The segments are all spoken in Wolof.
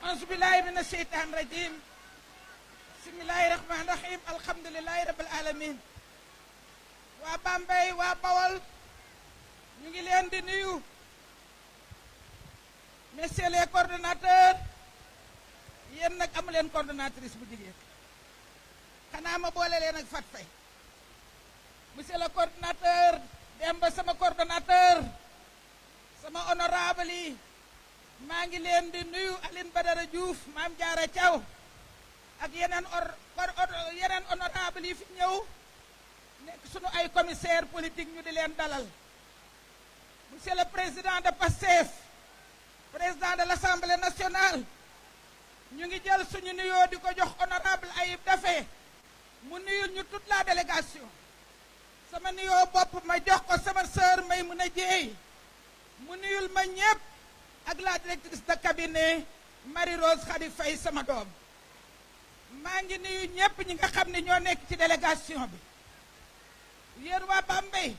Auzubillahi mina sheytaan rajim. Bismillahi rahmani rahim. Alhamdulillahi rabbil alamin. Waa Bambey, waa Bawol, ñu ngi leen di nuyu. Messieurs les coordonnateurs, yéen nag amu leen coordonnatrice bu jigéen. Xanaa ma boole leen ak Fat Faye. Monsieur le coordonnateur, Demba sama coordonnateur, sama honorable yi, maa ngi leen di nuyu. Aline Badara Diouf, Mame Diarra Thiaw ak yeneen honorable yi fi ñëw nekk sunu ay commissaire politique ñu di leen dalal. Monsieur le président de PASTEF, président de l'Assemblée nationale, ñu ngi jël suñu nuyoo di ko jox honorable Ayib Daffé mu nuyul ñu toute la délégation. Sama nuyoo bopp ma jox ko sama sœur Maymouna Dieye mu nuyul ma ñëpp ak la directrice de cabinet Marie Rose Khady Faye sama doom. maa ngi nuyu ñëpp ñi nga xam ne ñoo nekk ci délégation bi. yéen waa Bambey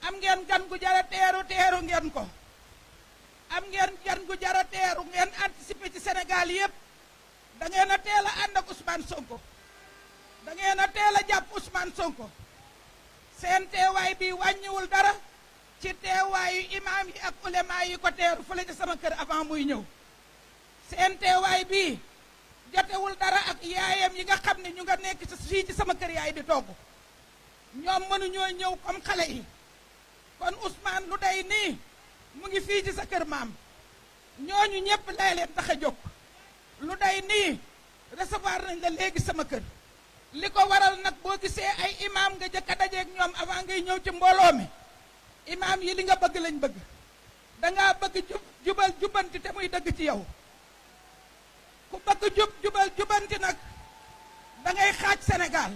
am ngeen gan gu jara teeru ngeen ko. am ngeen gan gu jara teeru ngeen anticiper ci Sénégal yëpp. da ngeen a teel a ànd ak Ousmane Sonko. da ngeen a teel a jàpp Ousmane Sonko. seen teewaay bi wàññiwul dara ci teewaayu imaam yi ak ulema yi ko teeru fële ci sama kër avant muy ñëw. seen teewaay bi jotewul dara ak yaayam yi nga xam ne ñu nga nekk fii ci sama kër yaay di togg. ñoom mënuñoo ñëw comme xale yi. kon Ousmane lu day nii mu ngi fii ci sa kër maam. ñooñu ñëpp lay leen tax a jóg. lu day nii recevoir nañ la léegi sama kër. li ko waral nag boo gisee ay imaam nga jëkk a dajeeg ñoom avant ngay ñëw ci mbooloo mi. imaam yi li nga bëgg lañ bëgg. dangaa bëgg jubal jubanti te muy dëgg ci yow. ku bëgg jubal jubanti nag da ngay xaaj Sénégal.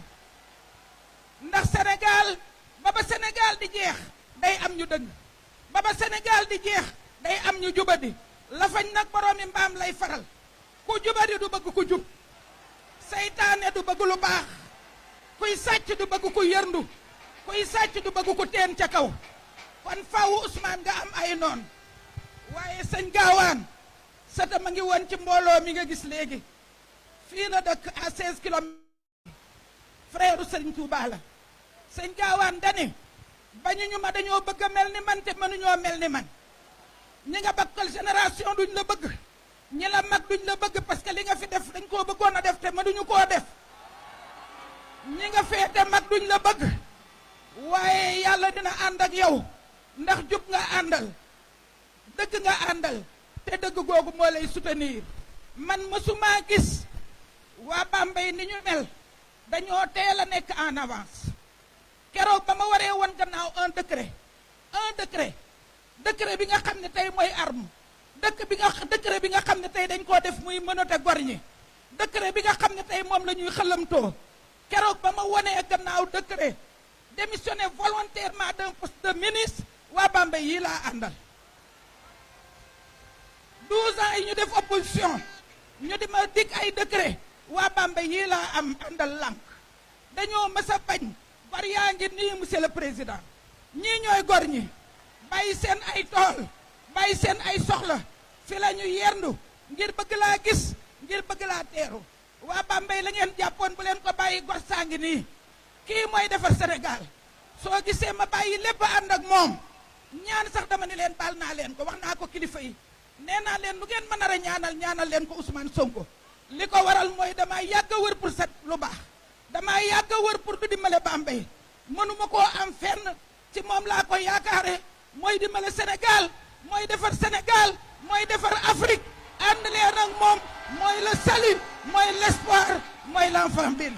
ndax Sénégal ba Sénégal di jeex day am ñu dëgg. ba Sénégal di jeex day am ñu jubadi. lafañ nag boroomi mbaam lay faral. ku jubadi du bëgg ku jub. seytaane du bëgg lu baax. kuy sàcc du bëgg ku yërndu. kuy sàcc du bëgg ku teen ca kaw. kon faaw Ousmane nga am ay noon. waaye sëñ Gaawaan sata ma ngi woon ci mbooloo mi nga gis léegi. fii la dëkk à 16 kilomètres. frère Sëriñ Tuubaa la. sëñ Gaawaan dani bañuñu ma dañoo bëgg a mel ni man te mënuñoo mel ni man. ñi nga bakkal génération duñ la bëgg. ñi la mag duñ la bëgg parce que li nga fi def dañ koo bëggoon a def te mënuñu koo def. ñi nga feete mag duñ la bëgg. waaye yàlla dina ànd ak yow. ndax jub nga àndal. dëgg nga àndal. te dëgg googu moo lay soutenir. man mësumaa gis waa Bambey ni ñu mel. dañoo teel a nekk en avance. keroog ba ma waree woon gannaaw un décret bi nga xam ne tey mooy arme. décret bi nga xam ne tey dañ koo def muy mënate gor ñi. décret bi nga xam ne tey moom la ñuy xëlamtoo. keroog ba ma wonee gannaaw décret démissionné volontairement d'un poste de ministre waa Bambey yii laa àndal. 12 ans yi ñu def opposition ñu di ma dig ay décret waa Bambey yii laa am àndal lànk. dañoo mës a bañ. gor yaa ngi nii monsieur le président. ñii ñooy gor ñi. bàyyi seen ay tool. bàyyi seen ay soxla. fi la ñu yendu ngir bëgg laa gis ngir bëgg laa teeru. waa Bambey la ngeen jàppoon bu leen ko bàyyi gor saa ngi nii. kii mooy defar Sénégal. soo gisee ma bàyyi lépp ànd ak moom. ñaan sax dama ne leen baal naa leen ko wax naa ko kilifa yi. nee naa leen lu ngeen mën a ñaanal leen ko Ousmane Sonko. li ko waral mooy damaa yàgg a wër pour set lu baax. damaa yàgg a wër pour du dimbale Bambey. mënuma koo am fenn ci moom laa ko yaakaare. mooy dimbale Sénégal. mooy defar Sénégal. mooy defar Afrique. ànd leen ak moom mooy le salut. mooy l'espoir. mooy l'enfant béni.